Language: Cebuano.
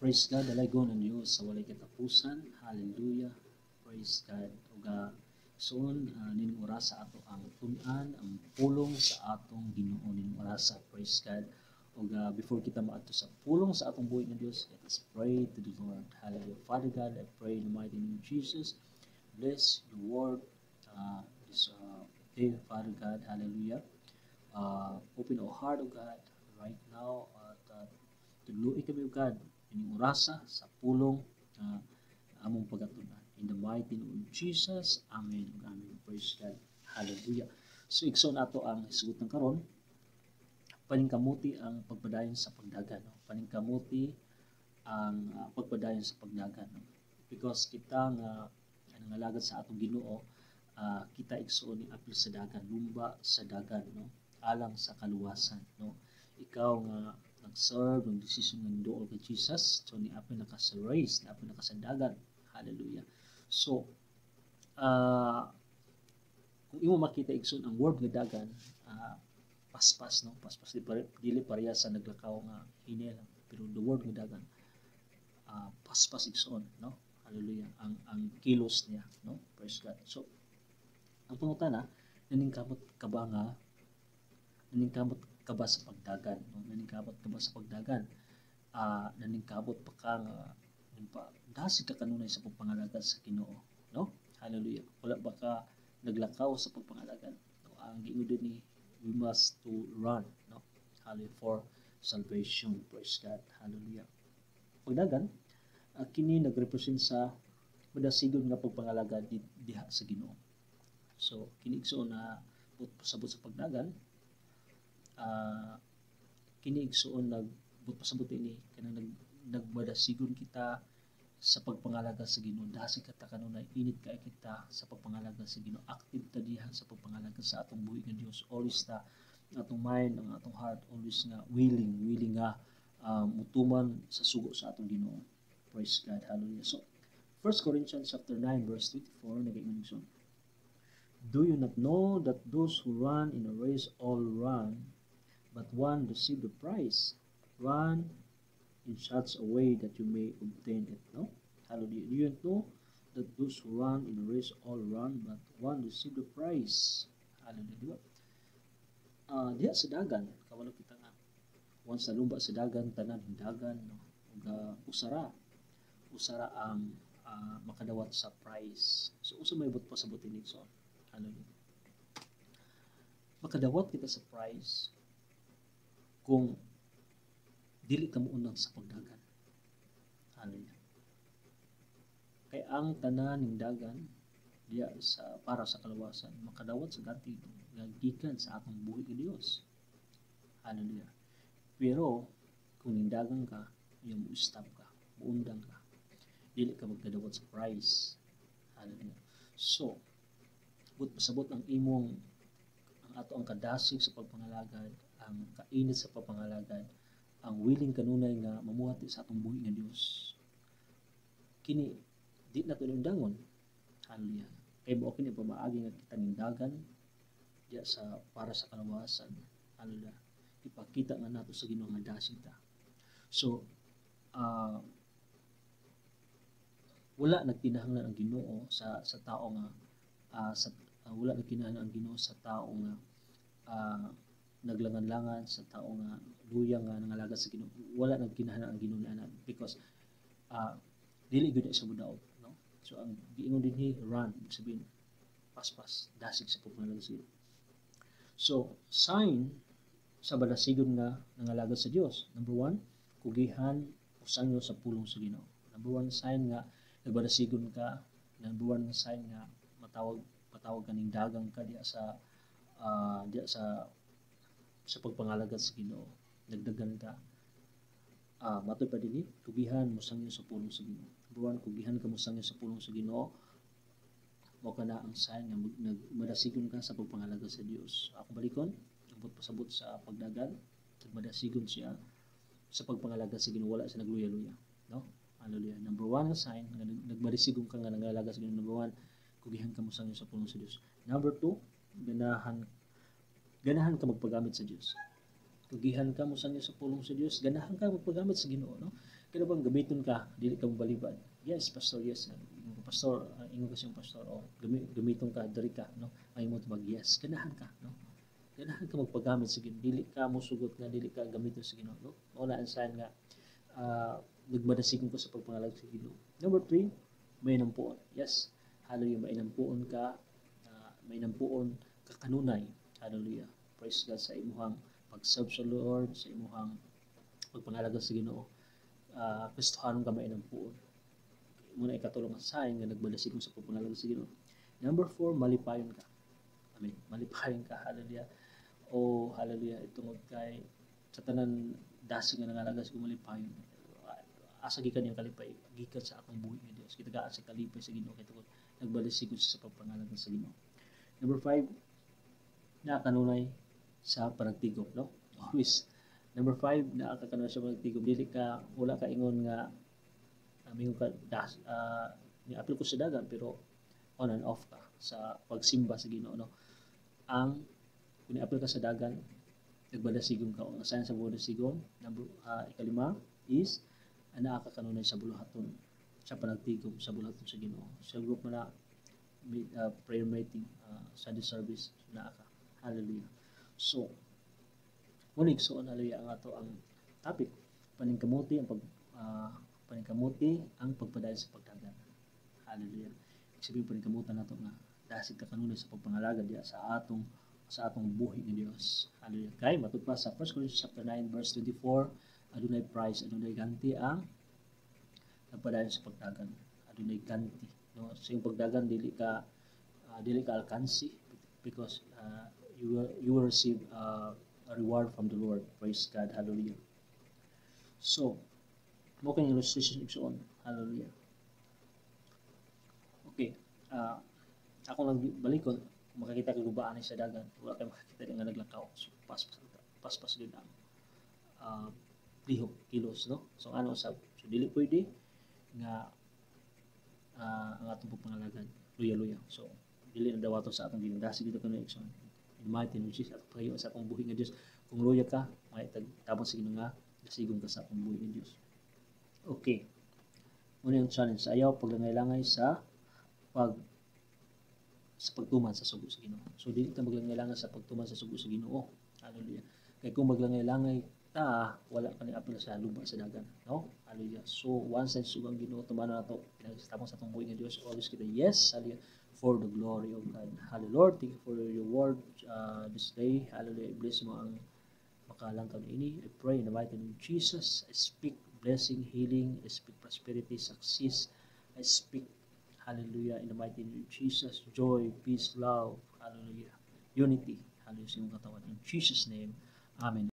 Praise God, dalaygon ang Diyos sa walay katapusan. Hallelujah. Praise God. Ug soon nining orasa ato ang tun-an ang pulong sa atong Ginoo nining orasa. Praise God. Ug before kita maadto sa pulong sa atong buhi nga Dios, let us pray to the Lord. Hallelujah. Father God, I pray in the mighty name of Jesus, bless your word this day, Father God. Hallelujah. Open our heart, O God, right now at tudloi kami, O God, ining orasa sa pulong among pagatun-an. In the mighty name of Jesus, Amen. Amen. Praise God. Hallelujah. So, igsoon, ato ang hisgutan karon, paningkamuti ang pagpadayon sa pagdagan. No? Paningkamuti ang pagpadayon sa pagdagan. No? Because kita nga nangalagad sa atong Ginoo, kita, igsoon, ni apil sa dagan, lumba sa dagan, no? Alang sa kaluwasan, no? Ikaw nga nag-serve, ng desisyon nga duol kay Jesus, so ni apil na ka sa race, ni apil na ka sa dagan. Hallelujah. So, kung imo makita, igsoon, ang word nga dagan, paspas, no? Paspas, dili pareha sa naglakaw nga hinay lang. Pero the word nga dagan, paspas, igsoon, no? Hallelujah. Ang kilos niya, no? Praise God. So, ang pangutana, naningkamot ka ba sa pagdagan, no? Naningkamot ka ba sa pagdagan? Naningkamot pa ka nga pa dasig ka kanunay sa pagpangalagad sa Ginoo, no? Hallelujah. Wala ba ka naglakaw sa pagpangalagad, no? Ang giingon dinhi, we must to run, no? Hallelujah, for salvation. Praise God. Hallelujah. Pagdagan, kini nagrepresent sa madasigon nga pagpangalagad diha sa Ginoo. So kini, igsoon, na pasabot sa pagdagan, kini, igsoon, nag but pasabot ini kanang nagmadasigon kita sa pagpangalaga sa Ginoo. Dasig kita kanunay, init kay kita sa pagpangalaga sa Ginoo, active ta diha sa pagpangalaga sa atong buhi nga Dios. Always ta atong mind, ang atong heart, always nga willing willing nga mutuman sa sugo sa atong Ginoo. Praise God. Hallelujah. So 1 Corinthians chapter 9 verse 24, nagaingon, igsoon, "Do you not know that those who run in a race all run, but one receive the prize? Run in such a way that you may obtain it." No? Hallelujah. "Do you not know that those who run in a race all run, but one receive the prize?" Hallelujah. Di ba? Diha sa dagan, kabalo kita nga, once na lumba sa dagan, tanan hindagan, no? Ug usara. Usara ang makadawat sa prize. So, usa may buot pasabot ini, so, hallelujah. Makadawat kita sa prize kung dili ka muundang sa pagdagan. Hallelujah. Kay ang tanan ning dagan diya sa para sa kaluwasan makadawat sa ganti nga gikan sa atong buhi nga Dios. Hallelujah. Pero kung nindagan ka, yung mo stop ka, muundang ka, dili ka magkadawat sa prize. Hallelujah. So, but pasabot ang imong ang ato ang kadasig sa pagpangalagad, ang kainit sa pagpangalagad, ang willing kanunay nga mamuhat sa atong buhi nga Dios. Kini di na to undangon. Hallelujah. Kay mao kini pamaagi nga kita nindagan diya sa para sa kaluwasan. Hallelujah. Ipakita nga nato sa Ginoo nga dasig ta. So, wala nagkinahanglan ang Ginoo sa tao nga sa wala nagkinahanglan ang Ginoo sa tao nga naglangan-langan, sa tao nga luya nga nangalagad sa Ginoo. Wala nagkinahanglan ang Ginoo niana because dili gyud na siya modaot, no? So ang giingon dinhi, run, ibig sabihin paspas, dasig sa pagpangalagad sa Ginoo. So sign sa badasigon nga nangalagad sa Dios, number one, kugihan usangyo sa pulong sa Ginoo. Number one sign nga nagbadasigon ka, number one sign nga matawag matawag kaning dagang ka diya sa pagpangalagad sa Ginoo, nagdagan ka, matod pa dinhi, kugihan mosangyo sa pulong sa Ginoo. Number one, kugihan ka mosangyo sa pulong sa Ginoo, mao kana ang sign nga nagmadasigon ka sa pagpangalagad sa Dios. Ako balikon, ambot pasabot sa pagdagan, nagmadasigon siya sa pagpangalagad sa Ginoo, wala siya nagluya-luya, no? Hallelujah. Number one nga sign nga nagmadasigon ka nga nangalagad sa Ginoo, number one, kugihan ka mosangyo sa pulong sa Dios. Number two, ganahan ganahan ka magpagamit sa Dios. Kugihan ka mosangyo sa pulong sa Dios, ganahan ka magpagamit sa Ginoo, no? Kaya bang gamiton ka, dili ka mobalibad. "Yes, pastor, yes." Ingon ko, "Pastor," ingon ko siyang pastor, "oh, gamiton ka, diri ka," no? Ay mo mag yes, ganahan ka, no? Ganahan ka magpagamit sa Ginoo. Dili ka mosugot nga dili ka gamiton sa Ginoo, no? Mao na ang sign nga nagmadasigon ko sa pagpangalagad sa Ginoo. Number 3, mainampuon. Yes. Hallelujah, mainampuon ka, mainampuon ka kanunay. Hallelujah. Praise God sa imuhang pag-serve sa Lord, sa imuhang pagpangalagad sa Ginoo. Kristohanon ka, mainampuon. Muna ikatulong ang sign nga nagmadasigon sa pagpangalagad sa Ginoo. Number 4, malipayon ka. Amen. Malipayon ka. Hallelujah. Oh, hallelujah. Tungod kay sa tanan dasig nga nangalagad sa malipayon. Asa gikan yung kalipay? Gikan sa atong buhi nga Dios. Gitagaan sa kalipay sa Ginoo kay tungod nagbalisigon sa pagpangalagad sa Ginoo. Number 5, naa kanunay sa panagtigom, no? Always. Number 5, naa ka kanunay sa panagtigom. Dili ka, wala ka ingon nga, mingon ka, das, ni apil ko sa dagan, pero on and off ka sa pagsimba sa Ginoo, no? Ang kung apil ka sa dagan, nagbadasigon ka. Ang sign sa badasigon, number ikalima is naa ka kanunay sa buluhaton sa panagtigom, sa buluhaton sa Ginoo. Sa group man na prayer meeting, Sunday service, naa ka. Hallelujah. So, muna igsoon, hallelujah, ang ato ang topic, paningkamuti ang pagpadayon sa pagdagan. Hallelujah. Ibig sabihin, paningkamutan nato nga dasig ka kanunay sa pagpangalagad diya sa atong buhi nga Dios. Hallelujah. Kay matud pa sa 1 Corinthians chapter 9 verse 24, adunay prize, adunay ganti ang nagpadayon sa pagdagan. Adunay ganti. No, sa iyong pagdagan dili ka alkansi because you will receive a reward from the Lord. Praise God. Hallelujah. So, mo kay illustration, igsoon. Hallelujah. Okay. Ako lang balikon, kung makakita kay gubaan sa dagan, wala kay makakita nga naglakaw. So, paspas paspas din ang lihok, kilos, no? So ano sa so dili pwede nga ang atong pagpangalagad luya-luya. So dili na dawaton sa atong Ginoo. Dasig dito kuno, igsoon. In mighty name of Jesus, atong pagayo sa atong buhi nga Dios. Kung luya ka, may tabang sa Ginoo nga dasigon ka sa atong buhi nga Dios. Okay. Muna yung challenge. Ayaw paglangay-langay sa pagtuman sa sugo sa Ginoo. So dili ta maglangay-langay sa pagtuman sa sugo sa Ginoo. Hallelujah. Kay kung maglangay-langay ta, wala ka ni apil sa luba sa dagan, no? Hallelujah. So once ang sugo ang Ginoo, tumanon nato pinagtabang sa atong buhi nga Dios, always kita yes, hallelujah, for the glory of God. Hallelujah. Lord, thank you for your word this day. Hallelujah. Bless mo ang makalantaw niini. I pray in the mighty name of Jesus. I speak blessing, healing, I speak prosperity, success. I speak, hallelujah, in the mighty name of Jesus, joy, peace, love, hallelujah, unity, hallelujah sa iyong katawan. In Jesus' name, Amen.